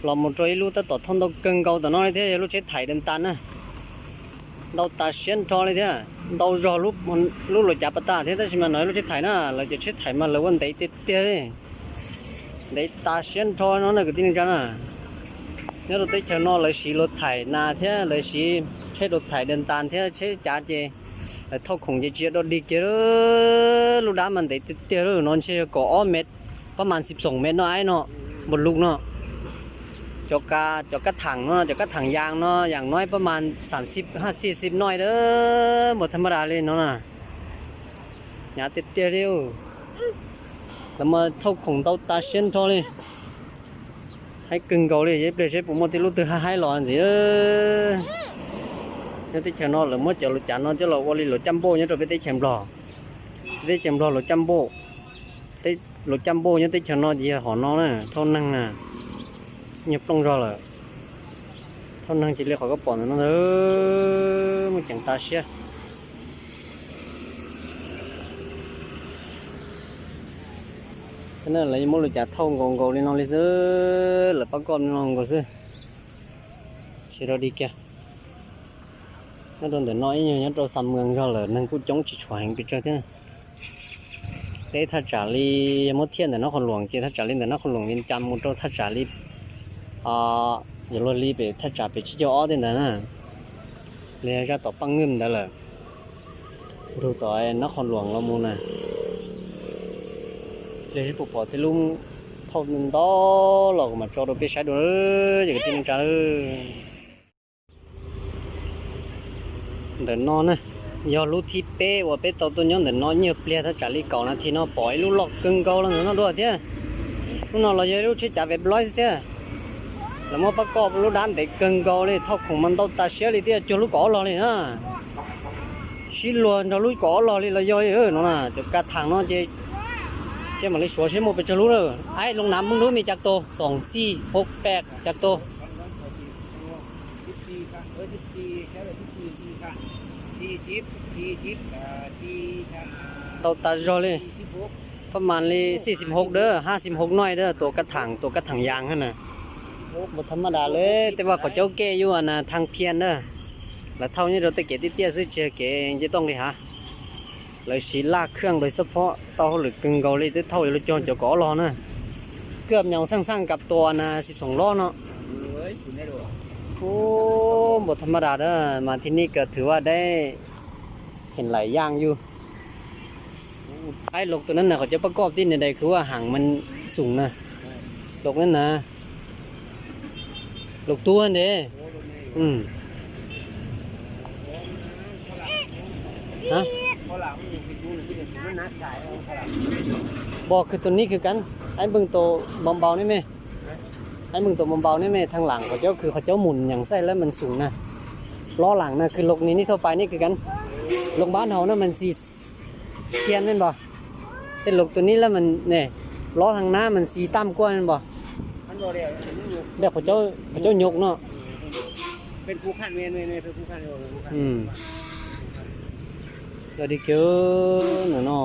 Los mus rau ib lub tab tom thauj ntau kawg nkaus tom no li thiab, yog lub tsheb thaim dej tas na. Ntau tas siab nrho li thiab, ntau zog lub luv cav pas tas thiab, tab sis mas no lub tsheb thaim na, lawv cov tsheb thaim mas lawv ua ntev tiag tiag li. Ntev tas siab nrho no na kwv tij neej tsa na. Nyob rau teb chaws no lawv siv luv thaim nas thiab lawv siv tsheb luv thaim dej tas thiab tsheb cav ces lawv thauj khoom ces tsis yog dog dig kiag. Lub dab mas ntev tiag tiag li no, ntshe yog kaum ob mev, pab mas xib xoom mev no aib no, npaum lub no. Cov, cov kab tham no, cov kab tham yas no, yas no pab mas xam xib haj xib xib no a, npaum thas mas das li no na. Hnyav tiag tiag li. Lawv mas thauj khoom ntau tas siab nrho li. Haib kawg nkaus li, ib pliag seb puas muaj tej lub twg haib haib los ntxiv. Nyob teb chaws no lawv muab cov luv cav no coj los ua li luv caj npauj nyob rau peb teb chaws Nplog. Peb teb chaws Nplog luv caj npauj, luv caj npauj nyob teb chaws no ces yog hom no na, thauj neeg na, nyuag plooj zog lawm. Thauj neeg cia li qhov koj pom ntawm no ntag, muaj ceem tas siab. Lawv muab luv cav thauj nkaus nkaus li no li xwb, lawv pab koj li no nkaus xwb, tsis dog dig kiag. Nyob rau ntawm no ib nyuag nyob rau Xam Mwam zog lawm, neeg kuj coob tsis tshua heev pes tsawg thiab. Peb thaj tsam li, yog muab thiaj ntawm Nab Qhoos Luam ces thaj tsam li ntawm Nab Qhoos Luam Vias Cas mus rau thaj tsam li, yuav luag li pem thaj tsam pem tsib caug ob tej ntawd na, li zaj tom Paj Nwj ntawd lawm, nrug tom Nab Qhoos Luam los mus na. Pliag seb puas pom tej lub thauj ntau los kuv mam tso rau peb saib dua, ces kwv tij neej tsa. Ntawm no na, yog lub thib peb uas peb tau tuaj nyob ntawm no, nyuag pliag thaj tsam li kaum nas this no pom ib lub loj kawg nkaus los ntawm no dua thiab. Lub no los yog ib lub tsheb cav Veblois thiab. Lawv muab pab koj lub dab ntev kawg nkaus li, thauj khoom mas ntau tas siab li, twb yog cuag lub kaum ob log li na. Sib luag nrog lub kaum ob log li los yog li no na. Cov ka thaam no ces, ces mam li suav seb muaj pes tsawg lub lawm. Aib, loo nav mub lub me cas tus xoom xij hauv pem cas tus. Ntau tas zog li. Pab mas li xij xib hauv dawb, hab xib hauv noj dawb, tus ka thaam, tus ka thaam yas hab na. Npaum thas mas das li, tej vaj qhov caub kej yub na, thaj phiaj na. Lawv thauj nyob rau tej kev tiaj tiaj xwb, tsis yog kev nce toj nqis hav. Lawv siv laj khaj lawv xab phob tau hauj lwm kawg nkaus li, twb thauj yuav luag cog cov kaum ob log na. Kwj nyoos xaj xaj kab tua na, xib xoom lob no. Ub, npaum thas mas das dawb, mas thib nij kawg thwv vaj deb, heem laim yaaj yug. Aib, lug tus nab na, qhov cov pab koj tib nij dais khwv vaj haam mas xoom na. Lug nab na. Lug tub nte. Npaum khwv tus nij khwv kab, aib npawg tus npau npau neb me. Aib npawg tus npau npau neb me, thaj laam qhov cov khwv qhov cov mus nyeem xaij lab mas xoom na. Lob laam na khwv lug nij nij thauj pais nij khwv kab. Lug npab hauv na mas xis thian neb npog. Tej lug tus nij lab mas ne, lob thaj nab mas xis tam kuaj npog. Npog qhov cov nyuj no. Yog dig kiag no no.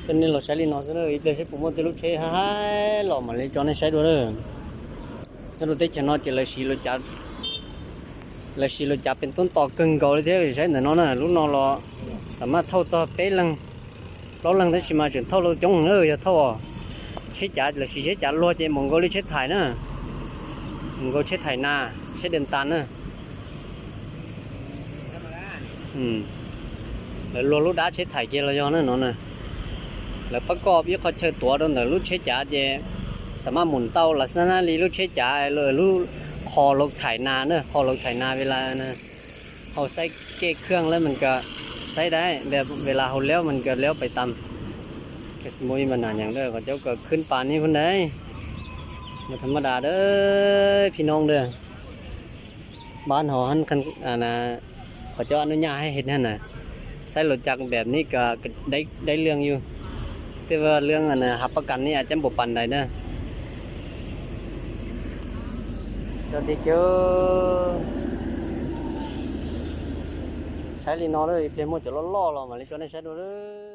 Coj nej los saib li no xwb, ib pliag seb puas muaj tej lub tsheb haib haib los mam li tso nej saib dua lawm. Nyob rau teb chaws no ces lawv siv lawv siv lawv cav pes tub tos kawg nkaus li thiab. Saib ntawm no na, lub no los xam maj thauj txog peb leeg plaub leeg tab sis mas tseem thauj luag coob na. Yog thauj tsheb cav, lawv siv tsheb cav luag ces npaum nkaus li tsheb thaim na, npaum nkaus tsheb thaim nas, tsheb dej tas na. Lawv luag lub dab tsheb thaim kiag los yog na no na. Lawv pab koj ib qho chaw tuav rau ntawm lub tsheb cav ces xam maj mus tau los xab nab li lub tsheb cav, lub qho luag thaim nas na, qho luag thaim nas ves las hau xaib kej khaj lab mas kas xaib dab, ves las hau liab mas kas liab pais tas. Kas xi mus ib npab nas nyeem dawb qhov cov kas khwb pas nij pub ntawd. Mas tham mas das dawb phi noo dawb. Npab hauv hab qhov cov a nub nyaj hab hev na na. Xaib luag cav npab nij kas dai lwg yug. Tej vaj lwg na hab pab kas nij a cab npaum pas ntais na. Cov dig kiag. Saib li no lawm, ib pliag muaj cov loj loj los mam li tso nej saib dua lawm.